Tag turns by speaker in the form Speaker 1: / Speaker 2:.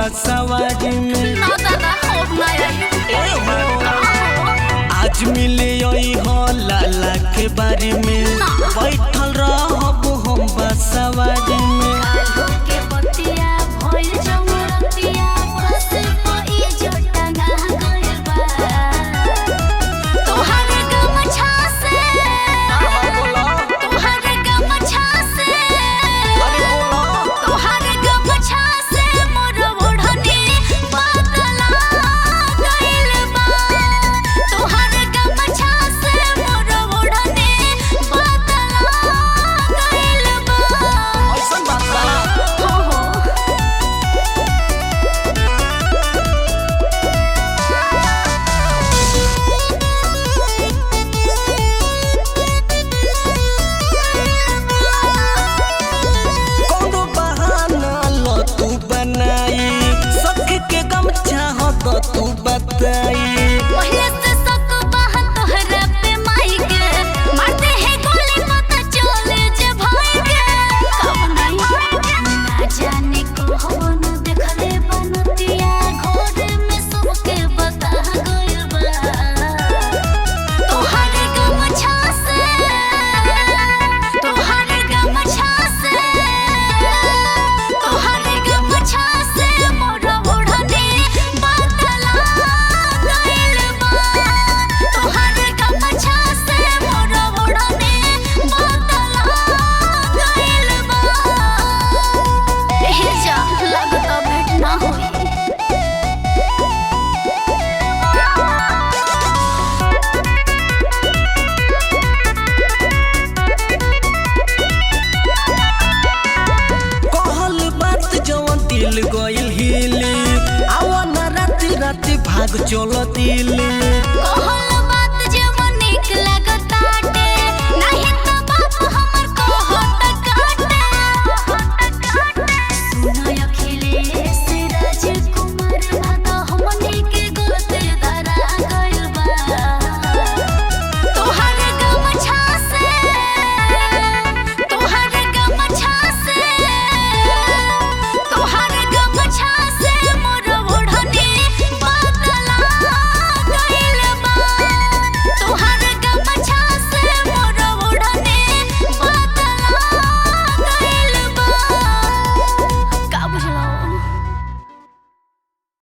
Speaker 1: बसवारी में।
Speaker 2: ना दादा होब ना आई।
Speaker 1: ए हो आज मिले आई हो लाला के बारे में, बैठल रहब हम बसवारी में।
Speaker 2: काल्हू के बतिया भइल जमुरतिया बस पई जटना गइल बा। तोहर गमछा से, तोहर गमछा से, तोहर गमछा से मोर ओढ़नी बदला गइल बा। तोहर गमछा से मोर ओढ़नी बदला गइल बा।
Speaker 1: ऐसन बात बा।
Speaker 2: हो हो।
Speaker 1: कोनो बहाना लो तू बनाई, सख के गमछा हो तो तू बताई।
Speaker 2: पहिले से शक बा तोहरा पे माई के, मारते हैं गोली पता चले जे भाई के। कब नहीं ना जाने कौन देखले बनतिया घर में सबके बता गइल बा। तोहर गमछा से, तोहर गमछा से, तोहर गमछा से मोर ओढ़नी बदला गइल बा। तोहर गमछा से मोर ओढ़नी बदला गइल बा। एहे जा लगता भेंट ना होई।
Speaker 1: कहल बात जवन दिल गइल हिली, आवा ना राति राति भाग चल दिली।
Speaker 2: कहल